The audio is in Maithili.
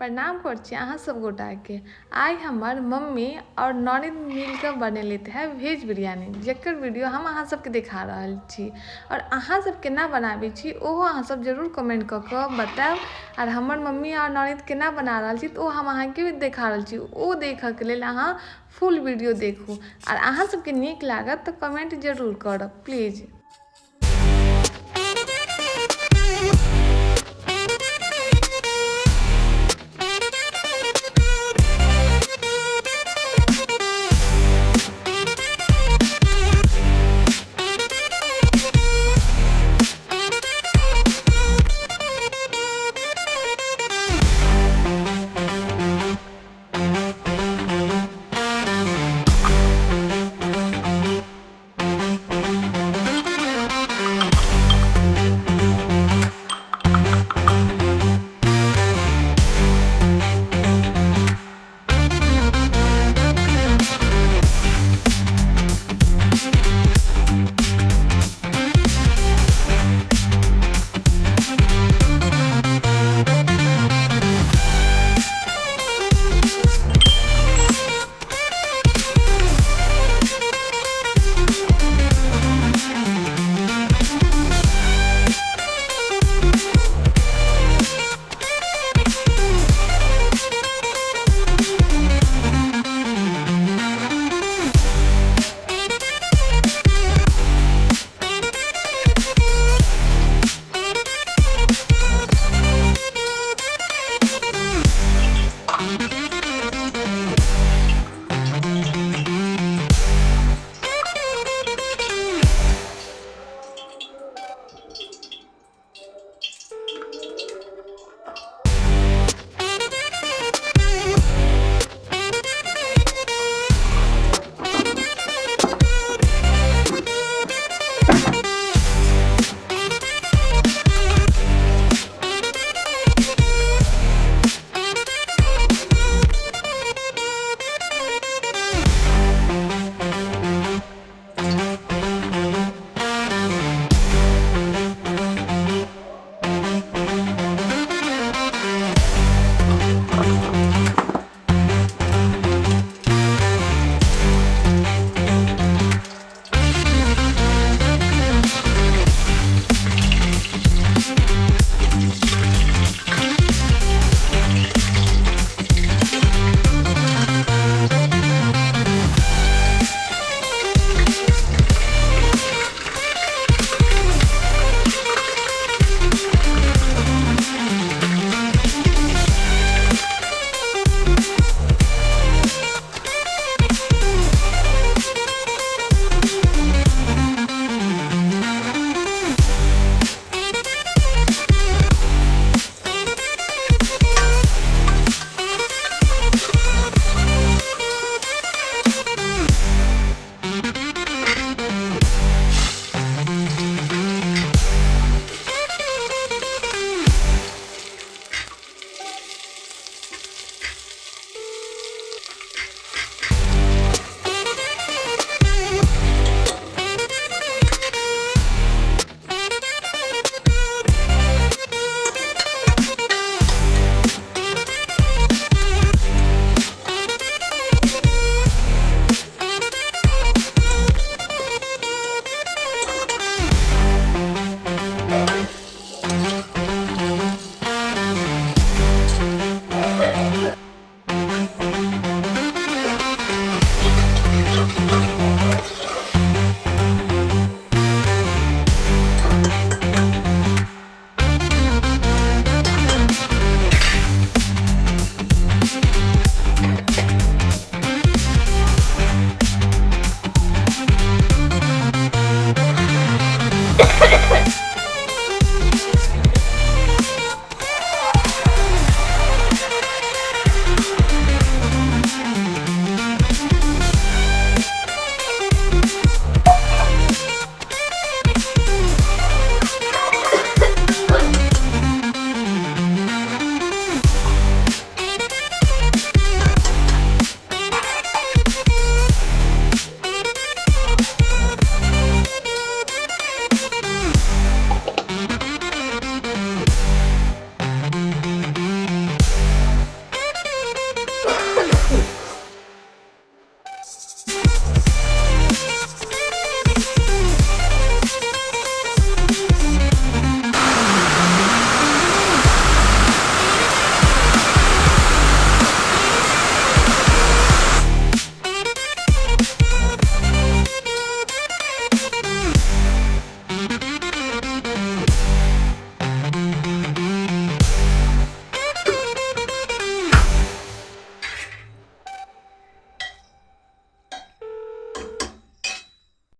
प्रणाम करै छी अहाँ सब गोटाके। आइ हमर मम्मी आओर ननदि मिलकऽ बनेलथि है वेज बिरयानी, जकर वीडियो हम अहाँ सबके देखा रहल छी। आओर अहाँ सब केना बनाबै छी ओहो अहाँ सब जरूर कमेन्ट कऽ कऽ बतायब। आओर हमर मम्मी आओर ननदि केना बना रहल छी तऽ ओ हम अहाँके देखा रहल छी। ओ देखऽके लेल अहाँ फुल वीडियो देखू, आओर अहाँ सबके नीक लागत तऽ कमेन्ट जरूर करब प्लीज।